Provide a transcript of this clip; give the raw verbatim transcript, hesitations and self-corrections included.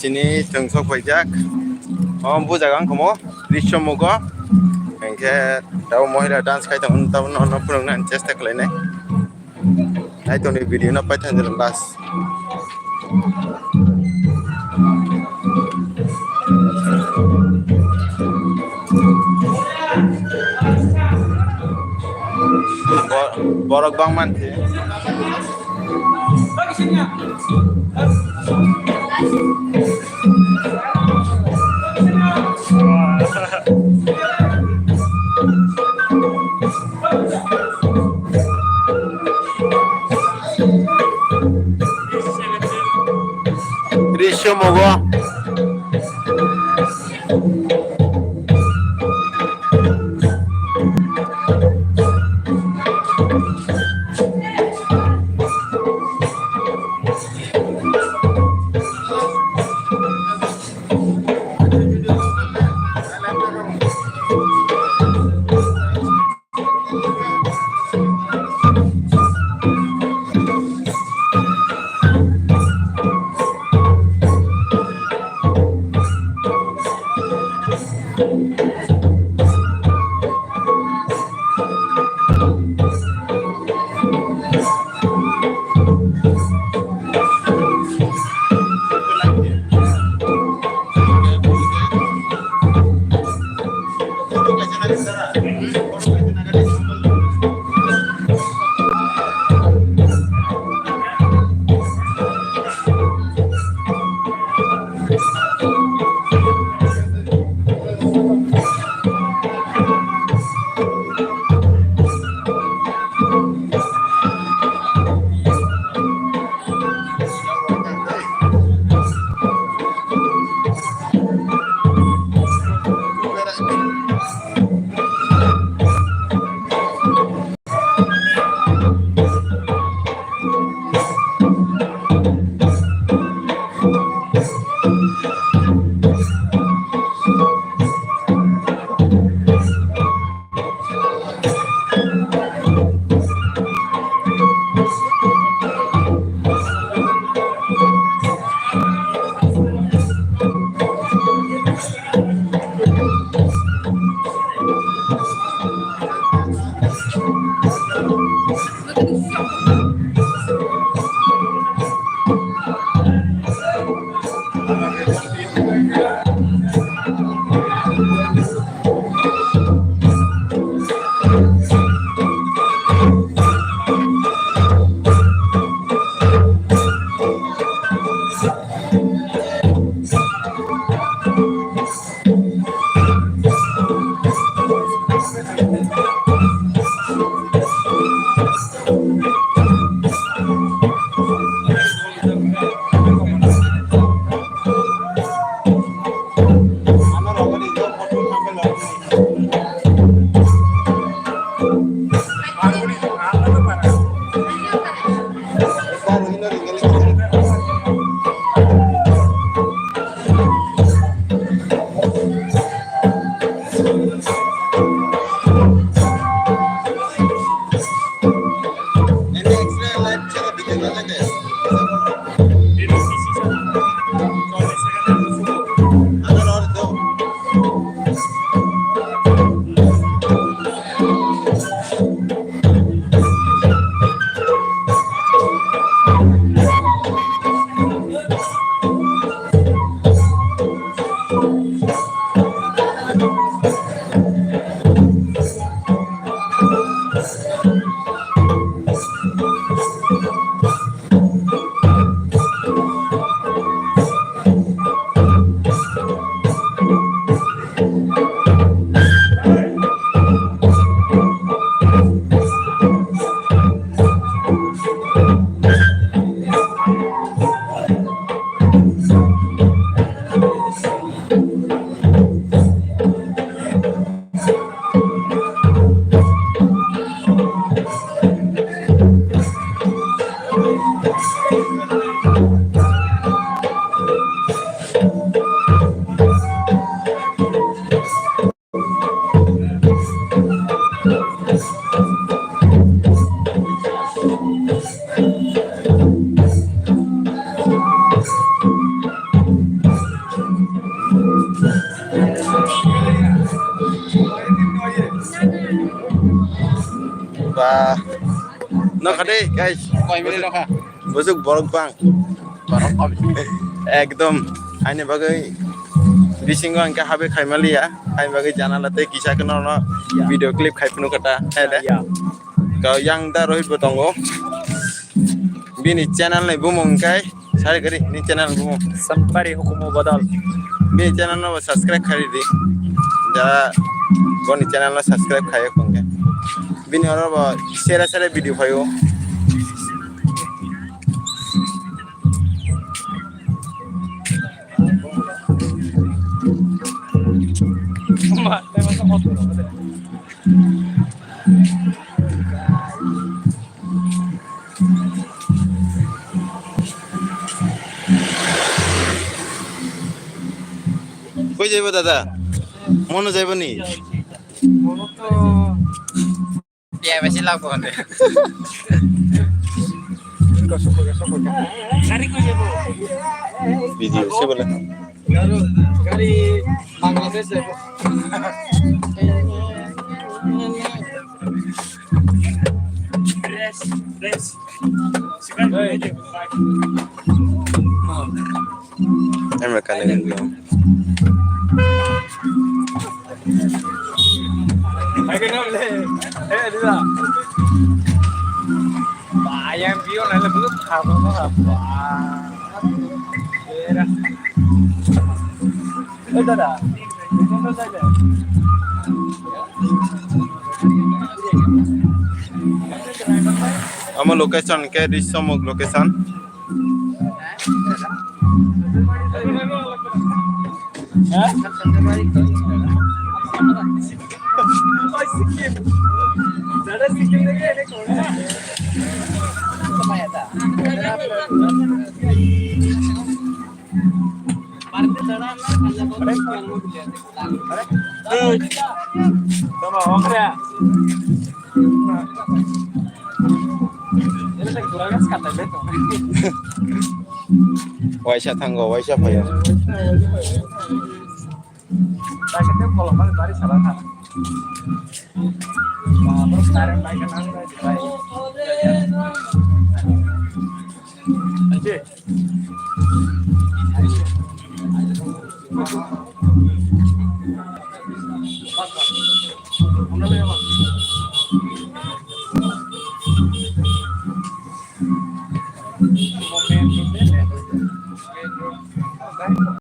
Chini chwng sok paijak. O bujago wngkha mo Risho Mugo. Hinkhe tabuk mohila dance khai tongo, tabuk no, no phunuknani chesta khlainai. Naitongni video no paithago last. Bo-, borok bangma khe. Risho Mugo. Ah, nokha de, guys. Koi minute nokha? Bosok borok bang. Ekdom. Aini bagwi bisingo hwnkhe habwi khaimaliya. Aini bagwi janala tei kisa kheno no video clip khai phunu kata. Hai de. Ya. Kau yang da Rohit bo tongo. Bini channel ni bumung khe Sari gari ni channel bu. Sampari hukumu bodol. Bini channel no subscribe khai di. Ja boni channel no subscribe khai khongke. Bini oro bo sere sere video phaio. Koi jaibo dada? Mono jaibo ni? Mono to ya besi lago hande. Gari koi jaibo? Video se bole. Gari Bangladesh jaibo. Em kale nang yo. Bayang bio nang le bu khabo khabo. Era. Eh, dada. Omo location ke Risomuk location. Waisa thango, waisa phaio.